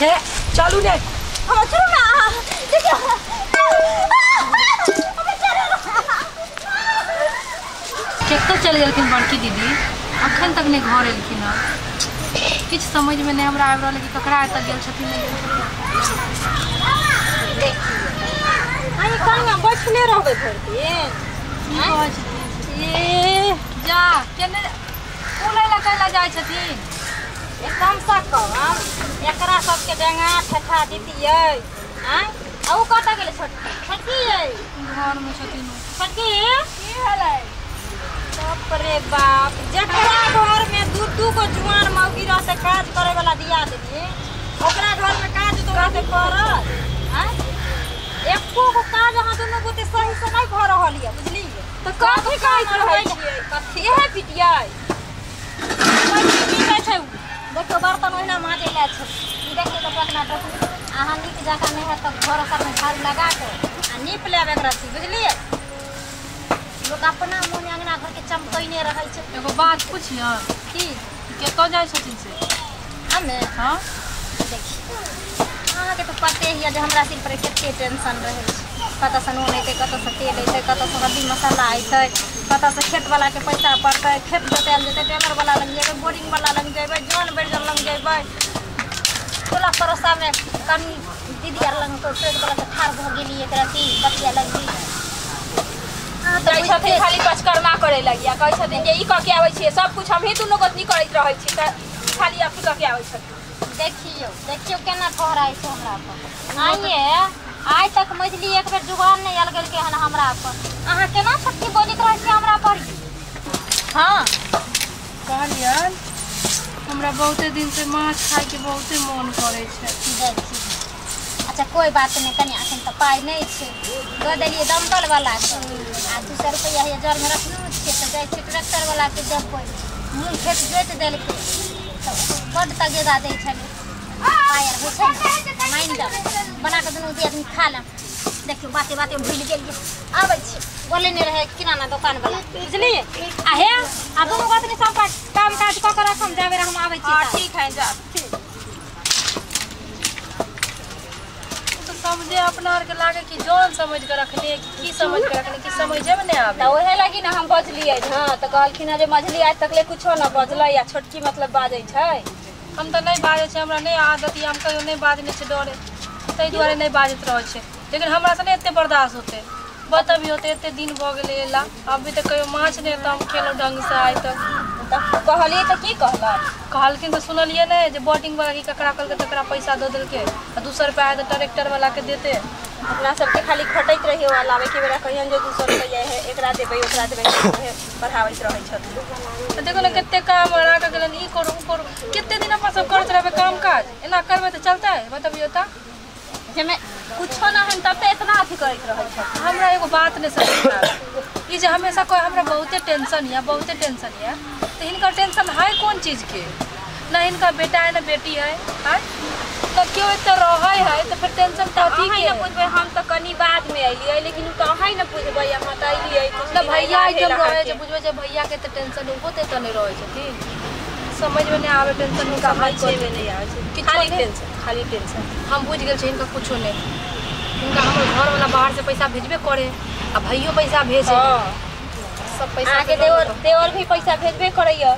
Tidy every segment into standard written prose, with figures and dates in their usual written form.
हे चलू ने हम चलू ना देखियो कतऽ चलि गेलखिन बड़की दीदी अखन तक नहि घर एलखिन हँ। किछु समझमे नहि हमरा आबि रहल कि ककरा एतऽ गेल छथिन नहि गेल छथिन। कनिया बैठले रहबै भरि दिन की कहै छथिन ए जा केने फूल लए कैला जाइ छथिन। कमसँ कम एकरा सबके डेंगा ठेठा दितियै। आँय आ ओ कतऽ गेलै छोटकी? छोटकी यै घरमे छथिन। छोटकी की भेलै? बाप रे बाप, जकरा घर में दू दू गो जुआन मौगी रहतै काज करे वाला दिया देली ओकरा घर में काज तो रहतै करत। आँय एको गो काज अहाँ दुनू गोटे सही से नहीं भऽ रहल यऽ बुझलियै? तऽ कथी कहैत रहै छियै? कथी इहे पिटियै पीटै छै? देखियौ बर्तन ओहिना माँजै लए छै। ई देखियौ तऽ पटना टोकरी अहाँ नीक जकाँ नहि हैत तऽ घर सबमे झाड़ू लगा कऽ आ नीप लेब एकरा छी बुझलियै? लोक अपना मोन अङ्गना घरके चमकैने रहै छै। एगो बात पुछियऽ की कतऽ जाइ छथिन से? हमे हँ देखियौ अहाँके तऽ पते यऽ जे हमरा सिर पर कते टेंशन रहै छै। कतऽसँ नून अयतै, कतऽसँ तेल अयतै, कतऽसँ हल्दी मसाला अयतै, कतऽसँ खेतवलाके पैसा पड़तै, खेत जोतायल जेतै, टेलरवला लग जेबै, बोरिंगवला लग जेबै, जन बैजन लग जेबै, टोला पड़ोसामे कनि दीदी आर लग टोलवला से ठाढ़ भऽ गेली एक रत्ती बतिया लगली। जाइ छथिन खाली पचकर्मा करे लगी आ कहै छथिन जे ई कऽ के आबै छियै सब कुछ हमही दुनू गोतनी करैत रहै छी तऽ खाली अथी कऽ के आबै छथिन। देखियौ देखियौ केना ठहराइ छै हमरा पर। आइये आइ तक मझली एक बेर जुबान नहि अलगेलकै हन हमरा पर। अहाँ केना छोटकी बोलैत रहै छियै हमरा पर? हाँ कहलियनि हमरा बहुते दिन से माछ खाइके बहुते मोन करै छै। देखियौ अच्छा कोइ बात नहि, कनि अखन तऽ पाइ नहि छै, दऽ देलियै दमकल वालाके आ 200 रुपैआ हे जरमे रखने छियै तऽ जाइ छियै ट्रैक्टर वालाके देबै। मूँग खेत जोति देलकै तऽ बड्ड तगेदा दै छलै। पाइ आर होइ छै ने मानि देबै बना कऽ दुनू आदमी खा लेब। देखियौ बाते बाते भूलि गेलियै। आबै छी बोले नहि रहै किराना दोकान वाला बुझलियै? आ हे आ दुनू गोतनी सब काम काज कऽ कऽ रखम जाबे हम आबै छी। हाँ ठीक है जा ठीक। समझे अपना आर के लागे कि जौन समझ के रखने कि की समझ के रखने कि समझे में नहीं आवे। तऽ ओहे लगी ना हम बजलियै। हाँ तऽ कहलखिन हँ जे मझली आज तकले कुछो न बजलै आ छोटकी मतलब बाजै छै। हम तऽ नहीं बाजै छै, हमरा नहीं आदत यऽ, हम कहियो नहीं बाजने छै डरे, ताहि दुआरे नहीं बाजैत रहै छै। लेकिन हमरा से नहीं एते बर्दाश्त होतै। बतबियौ तऽ एते दिन भऽ गेलै एला अभी तक कहियो माछ नहि तऽ हम खेलहुँ ढंग से आइ तक। तऽ कहलियै तऽ की कहलक? कहलखिन तऽ सुनलियै नहि जे बोटिंग वाला की ककरा कहलकै तकरा पैसा दऽ देलकै आ 200 रुपैआ तऽ ट्रैक्टर वाला के देते। अपना सबके खाली खटैत रहियो आ लाबे के बेरा कहियन जे 200 रुपैआ है एकरा देबै ओकरा देबै उहे बढ़ाबैत रहै छथिन। तऽ देखो ने कते काम अड़ा कऽ गेलनि, ई करू ओ करू, कते दिन अपना सब करैत रहबै काम काज? एना करबै तऽ चलतै? बतबियौ तऽ जाहिमे कुछो न हन तब तऽ इतना अथी करैत रहै छथिन। हमरा एगो बात नहि समझ आबै ई जे हमेशा कहै हमरा बहुते टेंशन यऽ बहुते टेंशन यऽ, तऽ हिनकर टेंशन है कोन चीजके? ना हिनका बेटा है ना बेटी है, आँय तऽ केओ एतऽ रहै है तऽ फेर टेंशन कथी अहाँ के? ने बुझबै, हम तऽ कनी बाद में अयलियै लेकिन उ तऽ अहाँ ने बुझबै, अहाँ तऽ अयलियै कुछ ना दिन भैया अयला एहिठाम भेल रहै छै अहाँके। बुझबै जे भैया के तऽ टेंशन ओहो तऽ एतऽ नहि रहै छथिन। समझमे नहि आबै टेंशन हुनका है समझे कोन। में नहीं आबै छै, किछो खाली नहि। टेंशन खाली टेंशन। हम बुझि गेल छी हिनका कुछो नहि, हिनका हमर घरवला बाहर से पैसा भेजबे करे आ भैयो पैसा भेजे। हाँ सब पैसा अहाँके लऽ लऽ देवर कऽ। देवर भी पैसा भेजबे करैया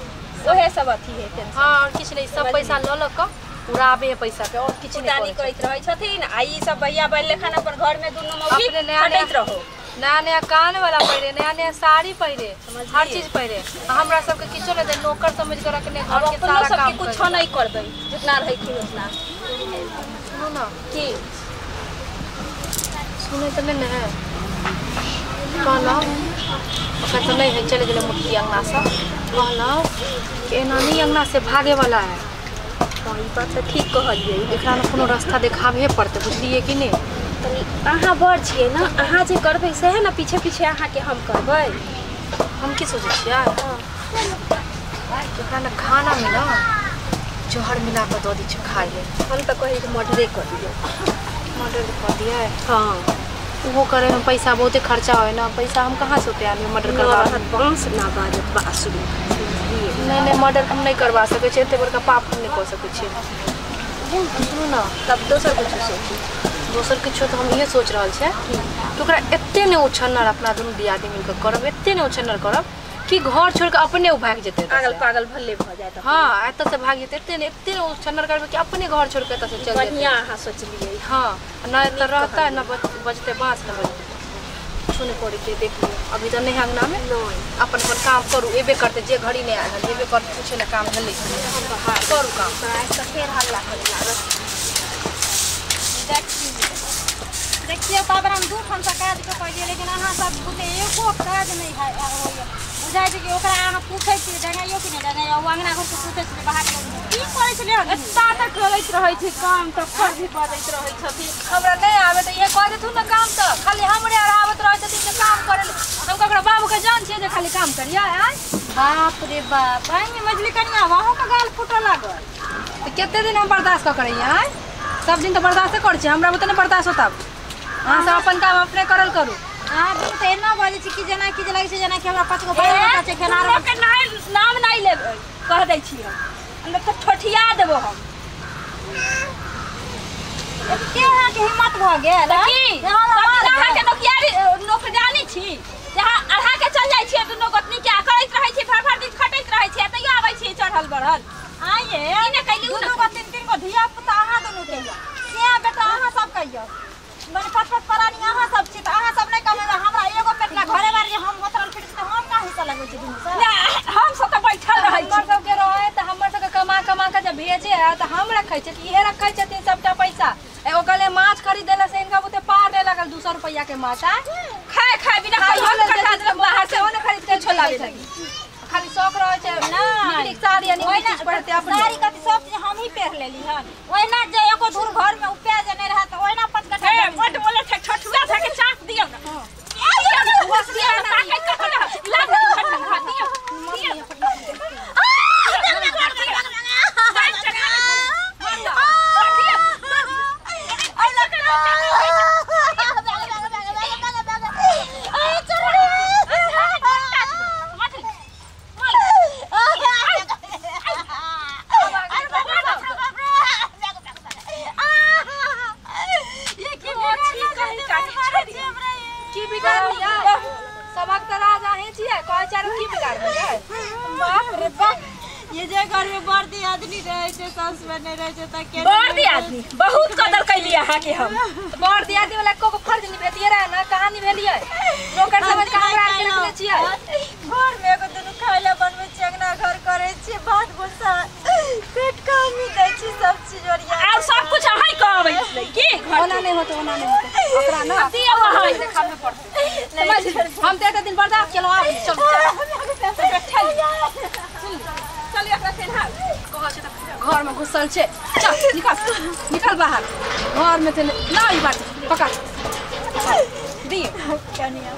ओहे सब अथी है टेंशन। हाँ और किछु नहि, सब पैसा लऽ लऽ कऽ उड़ाबे है पैसा के और किछु नहि फुटानी करै करैत रहै छथिन आ ई सब भैया बैल लेखन अपन घर में दुनू मौगी अपने नया नया खटैत रहो। नया नया कान वाला पहिरे, नया नया साड़ी पहिरे, हर चीज पहिरे आ हमरा सबके किछो नहि दे, नौकर समझ के रखने अब घर के अपनो सारा सबके काम कुछो करे। नहीं करबै जितना रहथिन उतना। सुनू ना की सुनै तऽ नहि ने है? कहलहुँ ओकर तऽ नहि है, चलि गेलै मुटकी अङ्गनासँ। कहलहुँ कि एना नहि अङ्गना से भागेवला है। हाँ ई बात तऽ ठीक कहलियै। एकरा ने कोनो रास्ता देखाबहे पड़तै बुझलियै कि नहि? तनी अहाँ बड़ छियै ने, अहाँ जे करबै सएह ने पीछे पीछे अहाँके हम करबै। हम की सोचै छियै एकरा ने खानामे ने जहर मिला कऽ दऽ दै छै खाइ ले। हम तऽ कहै छी मर्डरे कऽ दियौ। मर्डर कऽ दियै? हाँ ओहो करैमे पैसा बहुते खर्चा होइ ने, पैसा हम कहाँ से ओते आनबै मर्डर न करबा? रहत बाँस ना बाजत बाँसुरी। नहि नहि मर्डर हम नहि करबा सकै छियै, एते बड़का पाप हम नहि कऽ सकै छियै। सुनू ना तब दोसर कुछ सोचू दोसर किछो तो हम इहे सोच रहल छियै कि ओकरा एते ने उछन्नर अपना दुनू दियादी मिलके करब एते ने उछन्नर करब कि घर छोड़ के अपने उ भागि जेतै पागल पागल भले भ जाए। हाँ एतऽ से भागि जेतै एते ने उछन्नर करबै कि अपने घर छोड़ के एतऽ से चलि जेतै। बढ़िया अहाँ सोचलियै। हाँ न एतऽ रहतै न बजतै बाँस न बजतै कुछो नहीं करैके। देख लियौ अभी तऽ नहीं अंगना में अपन अपन काम करू एबे करतै जे घड़ी नहीं आयल एबे करतै कुछो ने काम भेलै करू काम। फेर हल्ला करे लागल। देखियौ बाबरा हम दू ठामसँ काज कऽ कऽ लेकिन अहाँ सब बुते एको काज नहि होइए। बुझाइ छै कि ओकरा अहाँ पूछै छियै डंगाइयो कि नहि डंगाइयो ओ अंगना घरके पूछै छियै बाहर की करै छलियै एत्ता तक करैत रहै छै काम तब पर भी बजैत रहै छथिन। हमरा नहि आबै तऽ इहे कह देथुन ने काम तऽ खाली हमरे अड़ाबैत रहै छथिन जे काम करै लए। हम ककरो बाबूके जान छियै जे खाली काम करियै। आँय बाप रे बाप आइ मझली कनिया अहूँके गाल फूटऽ लागल। तऽ कते दिन हम बर्दाश्त कऽ करैयै? आँय सब दिन तऽ बर्दाश्ते करै छियै हमरा बुते नहि बर्दाश्त होता। अहाँ सब अपन काम अपने करल करू। अहाँ दुनू तऽ एना बजै छी कि जेना कि जे लगै छै जेना कि हमरा पाँच गो बाल बच्चा छै खेनार के नाम नहि लेबै कह दै छी हम हमरा तऽ ठोठिया देबो हम। एते अहाँके हिम्मत भऽ गेल की अहाँके नौकरियारी नौकरानी छी जहाँ अढ़ा के चल जाइ छियै दुनू गोतनी के करैत रहै छी भर भर दिन खटैत रहै छियै तैयो आबै छियै चढ़ल बढ़ल। आइए की ने कैली दुनू गो तीन तीन गो धिया पुता अहाँ दुनू के यऽ से बेटा अहाँ सब के यऽ मने पट पट परानी अहाँ सब छी तऽ अहाँ सब नहि कमेबै हमरा एगो पेटला घरे बार जे हम होतरल फिर तऽ हम का हिस्सा लगबै छी दुनू से? हम सब तऽ बैठल रहै छी। हमर सबके रहै तऽ हमर सबके कमा कमा के जे भेजे है तऽ हम रखै छियै कि इहे रखै छथिन सबटा पैसा। एगो कहले माछ खरीदे ला से इनका बुते पार नहि लागल 200 रुपैया के माछ। आय खाए खाए बिना कहियो कटा देलक बाहर से ओने खरीद के छोला लगी खाली शौक रहै छै नीक नीक साड़ी आ नीक नीक चीज पहिरतै अपने। साड़ी कथी सब चीज हमही पहिर लेली हन ओहिना जे एको धूर घर में उपया जे नहि रहै तऽ ओहिना पाँच कट्ठा हे बड बोले छै ठठुआ था के चाप दियौ न की बिगाड़लियै सबक तऽ राज अहीं छियै कहै छै आरो की बिगाड़लियै? बाप रे बाप ये जे घर में बड़ दियादनी रहै छै सास बने रहै छै त के बड़ दियादनी बहुत कदर कैलियै अहाँ के हम। बड़ दियादनी वाला एको गो फर्ज निभेतियै रहे ना कहाँ निभेलियै? नौकर समझ के हमरा आरके रखने छियै। घर में एगो दुनू खाय ला बनबै छियै अंगना घर करै छियै भात भुस्सा पेट कमी दै छी सब चीज ओरिया और सब कुछ अहाँ कहबै छलै की घर ओना नहि होतै ओना नहि होतै ओकरा ना दियौ अहाँ देखाबे पड़तै। समझ हम तऽ एते दिन बर्दाश्त केलहुँ आब चलू चल एकरा पेन्हाउ कहै छै तऽ घर में घुसल छै चल निकल निकल बाहर घर में तऽ ना ई बात पकड़ दियौ कनिया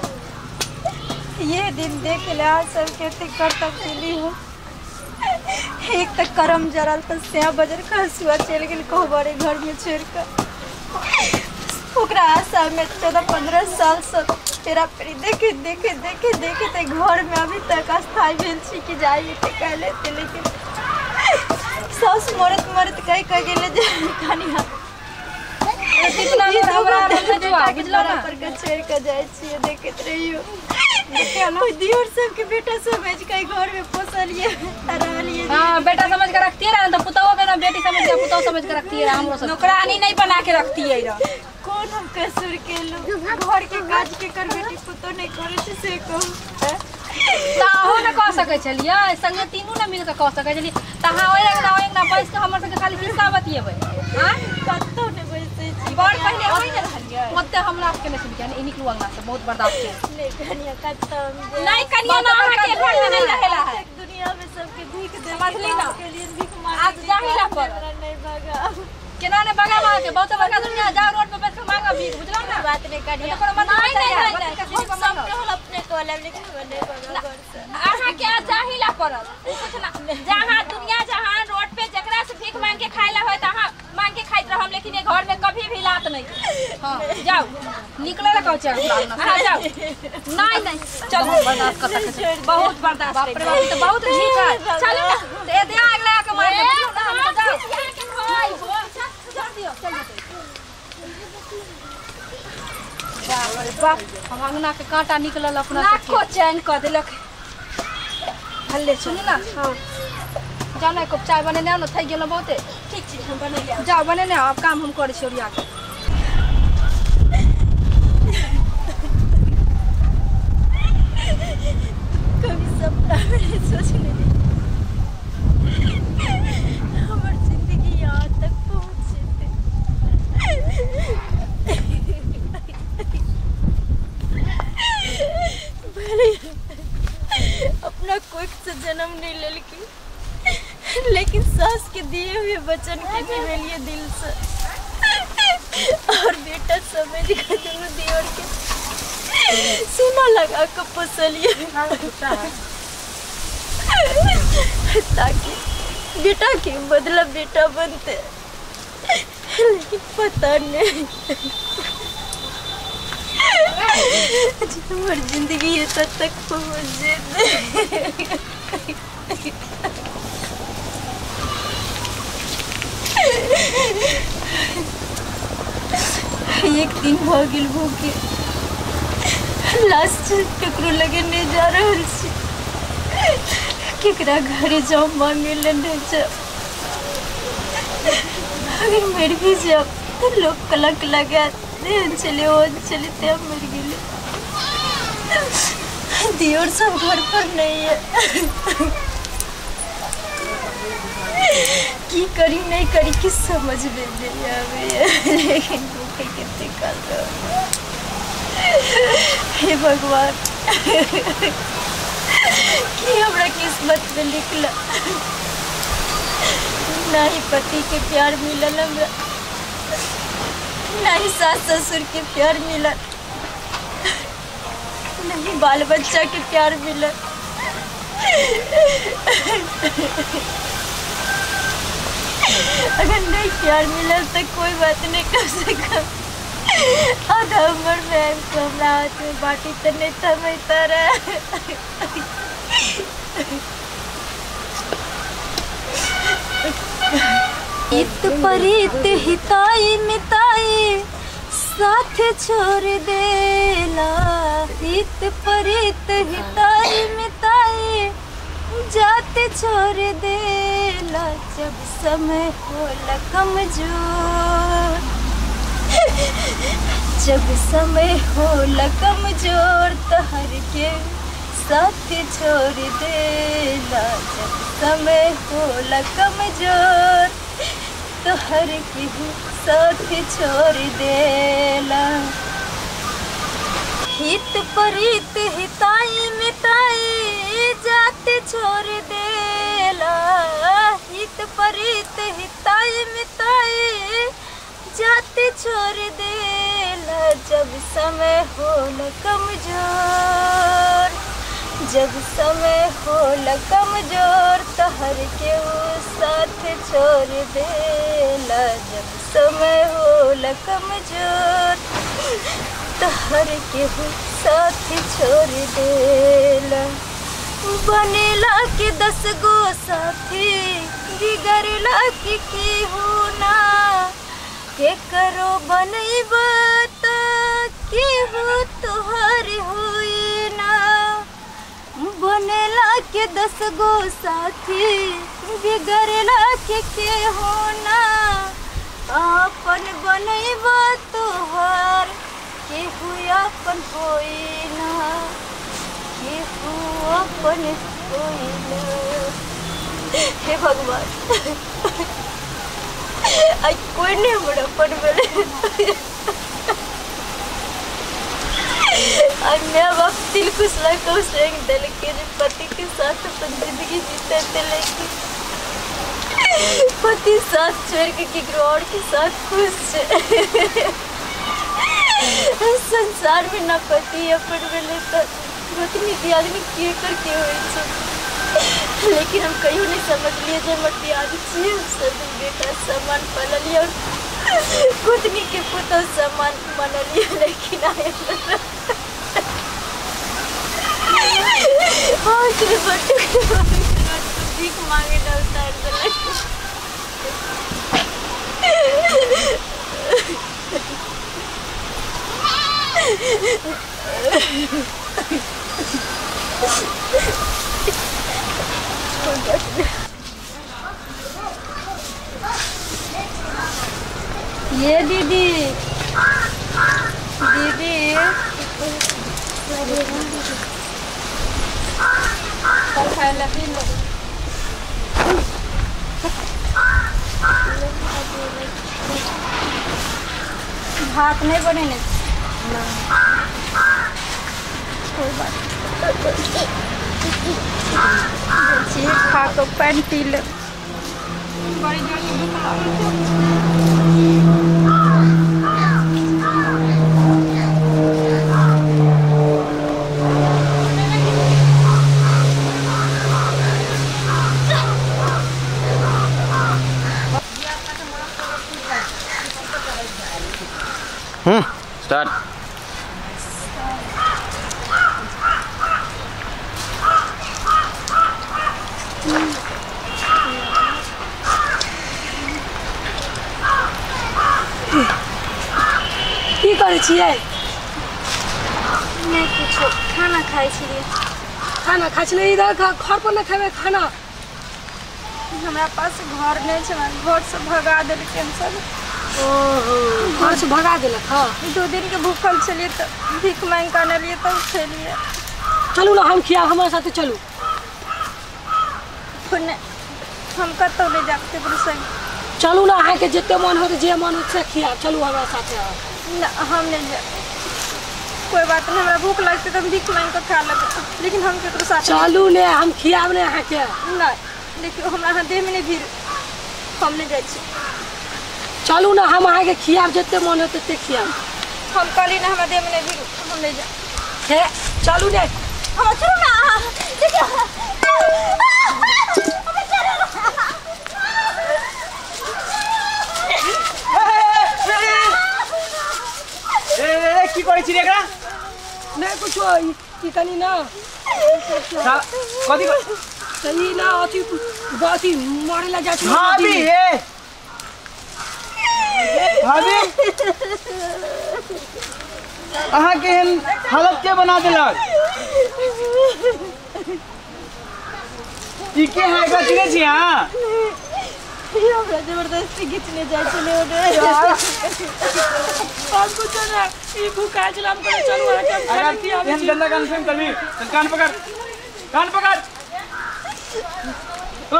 ये दिन देख ले आज सब के करतब केली हो। एक तक करम जरल तऽ स्या बजर खसुआ चलि गेल कोहबरे घर में छोड़ के ओकरा आशा में 14-15 साल से तेरा पेरी देखे देखे देखे देखे ते घर में अभी तक अस्थायी भेल छी कि जाइए ते कहले ते लेकिन सास मरत मरत कह कह गेले जे कनिया इतना हमरा भेजुआ बुझलो ना पर के छोड़ के जाइ छियै देखैत रहियो। देखियो दियोर सबके बेटा समझ के घर में पोसलिए रहलिए। हां बेटा समझ के रखती रहे त पुतहु के ना बेटी समझ के पुतहु समझ के रखती रहे हमरो सब नौकरानी नहीं बना के रखती रहे। कौन हम कसूर केलु घर के काज के कर बेटी पुतहु नहीं करे छै से कहू त अहूँ ने कह सकै छलियै संगे तीनू ने मिल के कह सकै छलियै त अहाँ ओहि अंगना ओहि अंगना बैस के हमर सबके खाली खिस्सा बतियेबै। आँय कतौ नहि बैसै छी बड़ पहिले होइ ने रहलियै ओते हमरा सबके नहि सुनके ई निकलू अंगना से बहुत बर्दाश्त छै। नहीं कनिया कतौ नहीं कनिया ना अहाँ के घर में नहीं रहेला है दुनिया में सबके भीख दे समझली ना के लिए भीख मांगे आज जाहिला पर नहीं भागा केना ने बगा मांगे बहुत बड़का दुनिया जाओ रोड पे बैठ के मांगा भीख बुझलो ना बात नहीं कनिया नहीं नहीं नहीं हम सब के होल अपने कहले लेकिन हमरा नहीं भागा घर से अहाँ के आज जाहिला पड़त कुछ ना जहां दुनिया जहां रोड पे जकरा से भीख मांग के खाइला होय त अहाँ मांग के खाइत रहम लेकिन ये घर में कभी भी लात नहीं। हां जाओ निकले ला कहै छै हां जाओ नहीं नहीं चलो बर्दाश्त कर सकै छै बहुत बर्दाश्त बाप रे बाप ई त बहुत ठीक है चलो ना ए दे आग लगा के मार दे बुझलो ना हम त जाओ। चल जेतै। बाप रे बाप, हम अंगना के कांटा निकलल अपना नाको चैन क देलक। हल्ले सुनू ना। हां जाओ ना, एक कप चाय बनेने आउ ना, थकि गेलहुँ बहुते। ठीक छै, हम बनेले आउ। जाओ बनेने आउ, आब काम हम करै छी ओरिया के। कभी सपना में नहीं सोचने हमर जिंदगी यहाँ तक पहुँच जेतै। भले अपना कोख से जन्म नहीं लेलकी, लेकिन सास के दिए हुए वचन के निभेलिए दिल से, और बेटा समझ के दोनों दियोर के सीना लगा के पोसलिए ताकि बेटा के बदला बेटा बनते। लेकिन पता नहीं हमारी जिंदगी ये तब तक पहुंच जेते। एक दिन हो गेल भूखे, लास्ट ककरो लगे नहीं जा रहल छी, केकरा घरे जाओ मांगे ले नहीं जाओ। अगर मर भी जाओ तो लोग कलक लगा देहन चले ओहन चले, ते हम मर गेले। दियोर सब घर पर नहीं है, की करी नहीं करी कि समझ में नहीं आवे, लेकिन भूखे कितने काल रहो। हे भगवान, कि हमरा किस्मत में लिखला ना ही पति के प्यार मिलल हमरा, ना ही सास ससुर के प्यार मिलल, ना ही बाल बच्चा के प्यार मिलल। अगर नहीं प्यार मिलल तो कोई बात नहीं, कम से कम आधा उम्र में हमरा हाथ में बाटी तो नहीं थमता रहा। इत परित हिताई मिताई साथ छोड़ देला, हित परित हिताई मिताई जात छोड़ देला। जब समय होला कमजोर, जब समय होला कमजोर तहर के साथ छोड़ देला। जब समय होला कमजोर तोहर के साथ छोड़ देला। हित परित हिताई मिताई जात छोड़ देला, हित परित हिताई मिताई जात छोड़ देला। जब समय होला कमजोर, जब समय होला कमजोर तहर के साथ छोड़ देला। जब समय होला कमजोर तहर के साथ छोड़ देला। बनेला के 10 गो साथी बिगड़ला के केहू ना, के करो बनैबा त केहू तोहर होई ना। बनेला के 10 गो साथी बिगड़ला के केहू ना, अपन बनैबा तोहर केहू अपन होई ना, केहू अपन होई ना। हे भगवान, आई कोई नहीं हमरा अपन भेलै। और मैं बाप दिल खुश लगा उसे दिल के पति के साथ अपन जिंदगी जीते थे, लेकिन पति साथ छोड़ के केकरो और के साथ खुश है। संसार में ना पति अपन भेलै त गोतनी दियादनी के कर के होइ छै, लेकिन हम कहियो नहीं समझलिए जे हमर दियादनी छियै। सब बेटा समान पललियै और गोतनी के पुतोह समान मनलियै, लेकिन आइ भीख मांगे उतार देलक। ये दीदी दीदी भात नहीं बनेने कोई बात नहीं खा के पानी पी ले। बड़ी जोर से भूख लागल छै। स्टार्ट। की करै छियै? नहीं कुछो, खाना खाइ छियै। खाना खाइ छियै? इधर घर पर नहि खेबै खाना? हमरा पास घर नहीं छै, घर से भगा देलकै सब। ओहो, घर से भगा देलक? हाँ। 2 दिन के भूखल छलियै तऽ भीख मांगि कऽ अनलियै तब खेलियै। चलू ना हम खियाब, हमारे साथे चलू। हम कतहु नहि जायब केकरो संग। चलू ना, अहाँके जते मन होत जे मन होत से खियाब, चलू हमरा साथे। ना हम नहीं जायब। कोई बात नहीं, हमरा भूख लगतै तऽ हम भीख मांगि कऽ खा लेबै, लेकिन हम केकरो साथ चलू ने, हम खियाब ने अहाँके। नहीं देखियौ हमरा अहाँ देहमे नहि भीड़, हम नहि जाइ छी। चलू ना हम अहाँके खियाब, जते मन होत तते खियाब। हम कहली ना हमरा देहमे नहि भीड़, हम नहि जायब। हे चलू ने। हमरा छोड़ू ना, देखियौ की करै छी रे एकरा? नहीं कुछो, ई कनी ना कथी त ई ना अथी अथी मारे ला जाइ छै। भाभी हे भाभी, अहाँ के एहन हालत के बना देलक? ई के है एकरा चिन्है छी अहाँ? हमरा जबरदस्ती घिचने जाइ छलै ओने। हम कुछो ना, ई भूखा छलै, हम कहलियै चलू अहाँके हम खाना खियाबै एहन छी। गंदा कान फिल्म करबी? चल कान पकड़, कान पकड़,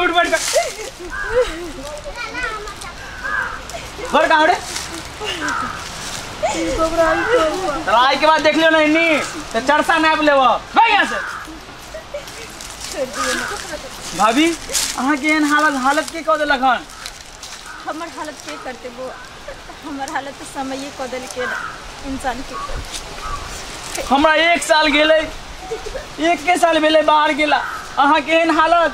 उठ बैठ कर। घर कहाँ रे? आई के बाद देख लियो ना इन्नी तो चरसा नाप लेबो। भाग यहाँ से। भाभी अहाँ के एहन हालत हालत के कऽ देलक हन? हमर हालत के करते बौआ, हमर हालत तऽ समये कऽ देलकै इंसान के। हमरा 1 साल गेलै, 1 साल भेलै बाहर गेला, अहाँ के एहन हालत?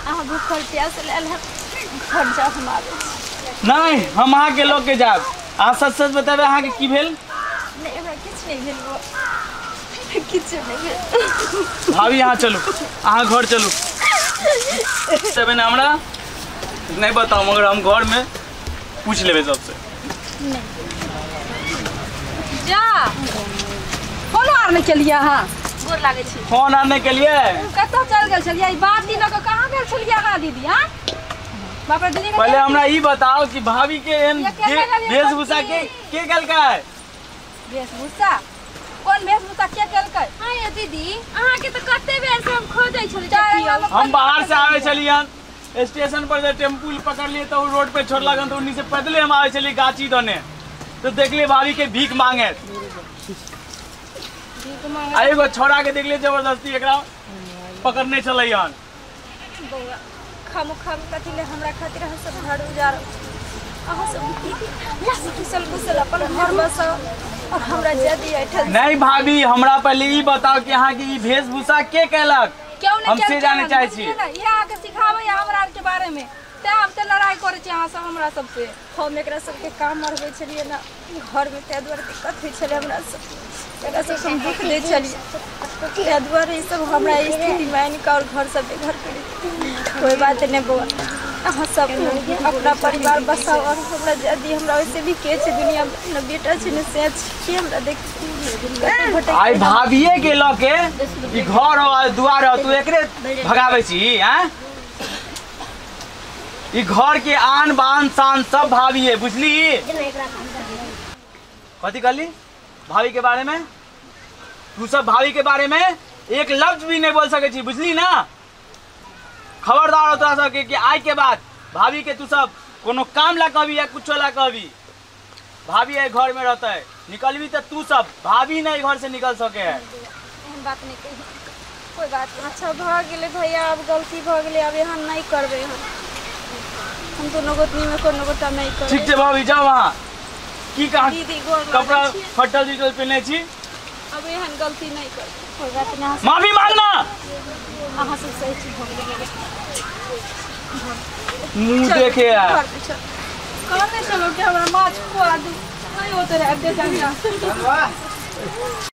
अहाँ भूखल प्यासल आयल हन, घर जाउ हम आबै छी। नहीं हम अहाँ के लऽ के जायब। अहाँ सच सच बतेबै अहाँ के की भेल? नहीं हमरा किछु नहि भेल बौआ, किछु नहि भेल। भाभी अहाँ चलू, अहाँ घर चलू। तबे ने हमरा नहीं बताओ, मगर हम घर में पूछ लेबै सबसे। जा फोन आर नहि केलियै अहाँ? गोर लागै छी। फोन आर नहि केलियै? कतऽ चलि गेल छलियै? ई बात दिन लऽ कऽ कहाँ गेल छलियै अहाँ दीदी? हाँ बाप रे दीदी, पहले हमरा ई बताओ कि भाभी के एहन वेशभूषा के केलकै? वेशभूषा कोन वेशभूषा के केलकै? हाँ ये दीदी, अहाँ के तऽ कते बेर से हम खोजै छलियै। हम बाहर से आबै छलियन, स्टेशन पर जे टेम्पू पकड़लियै तऽ ओ रोड पे छोड़लक हन, तऽ ओन्नी से पैदले हम आबै छलियै गाछी दने, तऽ देखलियै भाभी के भीख मांगे। आ एगो छोड़ा के देखलियै जबरदस्ती एकरा पकड़ने छलै हन। बौआ खामो खाम कथी ले, हमरा खातिर अहाँ सब घर उजारो, अहाँ सब कुशल कुशल अपन घर बसाओ और हमरा जा दिया एठन। नहीं भाभी हमरा पहले ई बताओ कि अहाँ के ई वेशभूषा के केलक? क्यों नहीं हम से जाने चाहे छी। ये आके सिखाबै हमरा आर के बारे में, तें हम ते लड़ाई करै छी अहाँ सब हमरा सबसे। हम एकरा सबके काम मरबै छलियै ना घरमे, ताहि दुआरे दिक्कत होइ छलै हमरा सब, एकरा सबके हम दुख दै छलियै, ताहि दुआरे ई सब हमरा स्थितिमे आनि कऽ और घर सब बेघर करि। कोई बात नहीं बौआ, अहाँ सब अपना परिवार बसाओ और हमरा यदि हमरा वैसे भी के छै दुनिया में न बेटा छै न से छै हमरा देख आई भाभिए के ल के ई घर हो दुआर हो तू एकरे भगाबै छी हैं? ई घर के आन बान शान सब भाभी है बुझली। कथी कहली भाभी के बारे में? तू सब भाभी के बारे में एक लफ्ज भी नहीं बोल सके छी बुझली ना। खबरदार हो तोरा सबके कि आइ के बाद भाभी के तू सब कोनो काम ला कहबी या कुछो ला कहबी, भाभी है घर में रहता है निकलबी तो तू सब भाभी नहीं घर से निकल सके है। एहन बात नहीं कही कोई बात नहीं। अच्छा भऽ गेलै भैया अब गलती भऽ गेलै अब एहन नहीं करबै हम दोनों गोतनी में कोनो गोटा नहीं करबै। ठीक छै भाभी जाओ वहाँ की कहा दीदी गोर कपड़ा फटल जुटल पहने छी अब एहन गलती नहीं करबै। कोई बात नहीं माफी मांगना अहाँ सब सही छी भऽ गेलै मुंह देखे यार कहने चलो कि हमरा माछ खुआ दू नहीं होते रहे अड्डे जाना।